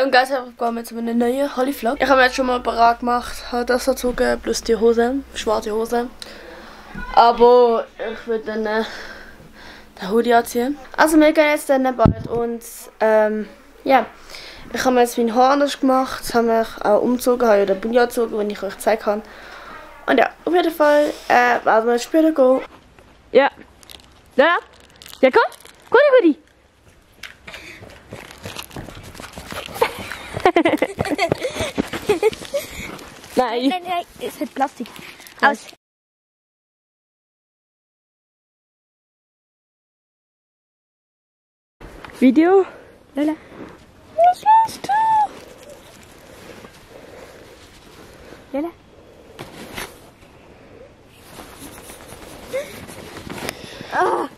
und Guys, ich gehe mit einem neuen Holly-Vlog. Ich habe mir jetzt schon mal parat gemacht, habe das gezogen, plus die Hose, schwarze Hose. Aber ich würde dann den Hoodie anziehen. Also wir gehen jetzt dann bald und ja, ich habe mir jetzt mein Haar anders gemacht, habe mich auch umgezogen, habe ja den Pulli angezogen, den ich euch zeigen kann. Und ja, auf jeden Fall werden wir später gehen. Ja. Ja, ja komm, Goodie. Nein. Nein, es hat Plastik. Aus. Video? Lola. Was machst du? Lola. Oh.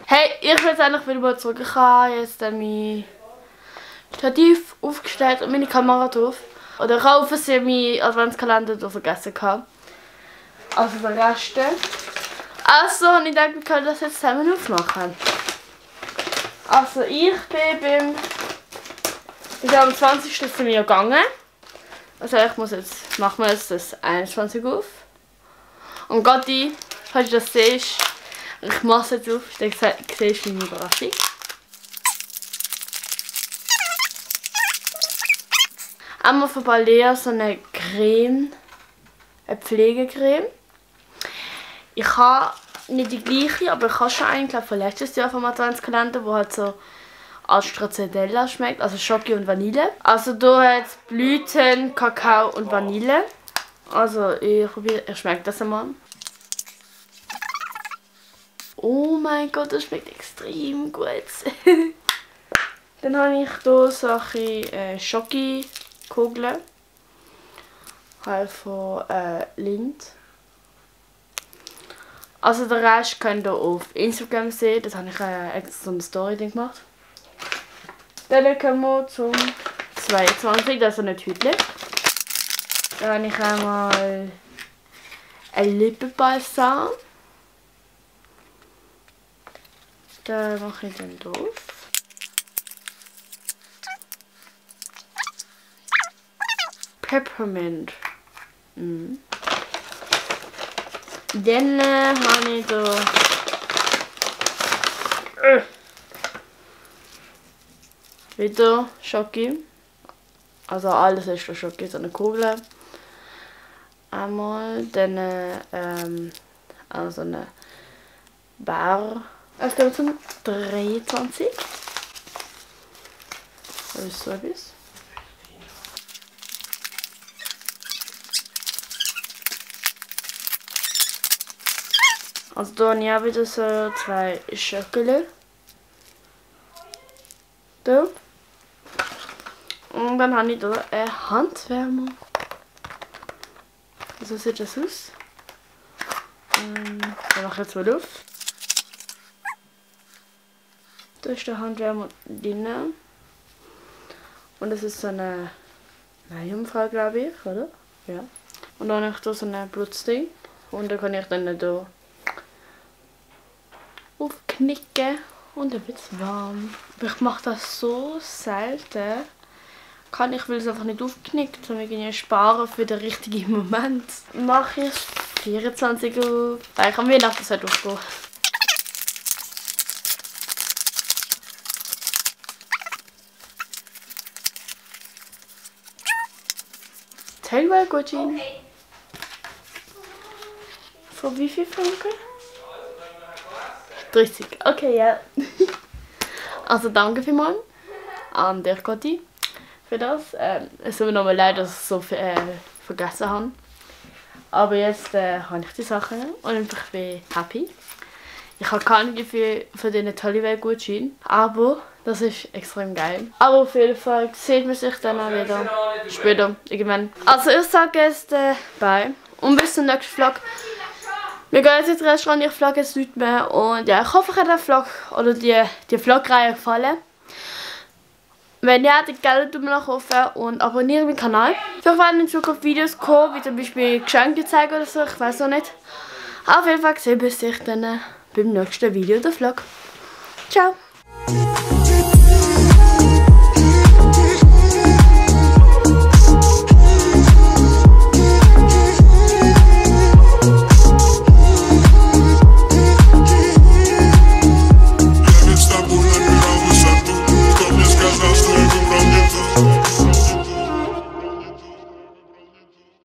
Hey, ich will jetzt endlich wieder mal zurück. Ich habe jetzt mein Stativ aufgestellt und meine Kamera drauf. Oder ich habe auf Versehen meinen Adventskalender da vergessen gehabt. Also den Rest. Also, und ich denke, wir können das jetzt zusammen aufmachen. Also, ich bin am 20. zu mir gegangen. Also, ich muss jetzt, machen wir jetzt das 21 auf. Und Gotti, falls du das siehst, ich mache es jetzt auf, dann siehst du meine Überraschung. Einmal von Balea so eine Creme, eine Pflegecreme. Ich habe nicht die gleiche, aber ich habe schon einen, glaube von letztes Jahr vom Adventskalender, der halt so als Stracciatella schmeckt, also Schoki und Vanille. Also da hat es Blüten, Kakao und Vanille. Also ich schmecke das einmal. Oh mein Gott, das schmeckt extrem gut. Dann habe ich hier solche Schoki-Kugeln. Halt von Lind. Also den Rest könnt ihr auf Instagram sehen. Das habe ich extra so eine Story gemacht. Dann kommen wir zum 22, das ist eine Tüte. Dann habe ich einmal ein Lippenbalsam. Da mache ich dann drauf. Peppermint. Mhm. Dann habe ich da wieder Schoki. Also alles ist für Schoki, so eine Kugel. Einmal, dann also eine Bär. Es geht zum 23. Das ist so etwas. Also da habe ich auch wieder so zwei Schöckele. Da. Und dann habe ich hier einen Handwärmer. So sieht das aus. Dann mache ich jetzt mal auf. Da ist der Handwärmer drin. Und das ist so eine Meerjungfrau, glaube ich, oder? Ja. Und dann habe ich hier so ein Blutding. Und da kann ich dann hier aufknicken und dann wird es warm. Aber ich mache das so selten. Ich will es einfach nicht aufknicken, sondern irgendwie sparen für den richtigen Moment. Mache ich 24 Uhr. Weil ich am Weihnachten sollte aufgehen. Tellwell Gutschein. Okay. Von wie viel Franken? 30. Okay, ja. Also danke vielmals an dich, Gotti, für das. Es tut mir nochmal leid, dass ich so viel vergessen habe. Aber jetzt habe ich die Sachen und ich bin happy. Ich habe gar nicht viel von diesen Tolliwell-Gutscheinen, aber das ist extrem geil. Aber auf jeden Fall sieht man sich dann auch wieder später irgendwann. Also ich sage jetzt bye und bis zum nächsten Vlog. Wir gehen jetzt ins Restaurant, ich vlogge jetzt nicht mehr und ja, ich hoffe, euch hat der Vlog oder die Vlogreihe gefallen. Wenn ja, dann gerne Daumen nach oben und abonniere meinen Kanal. Vielleicht werden in Zukunft Videos kommen, wie zum Beispiel Geschenke zeigen oder so, ich weiß noch nicht. Auf jeden Fall sehen wir uns dann beim nächsten Video oder Vlog. Ciao!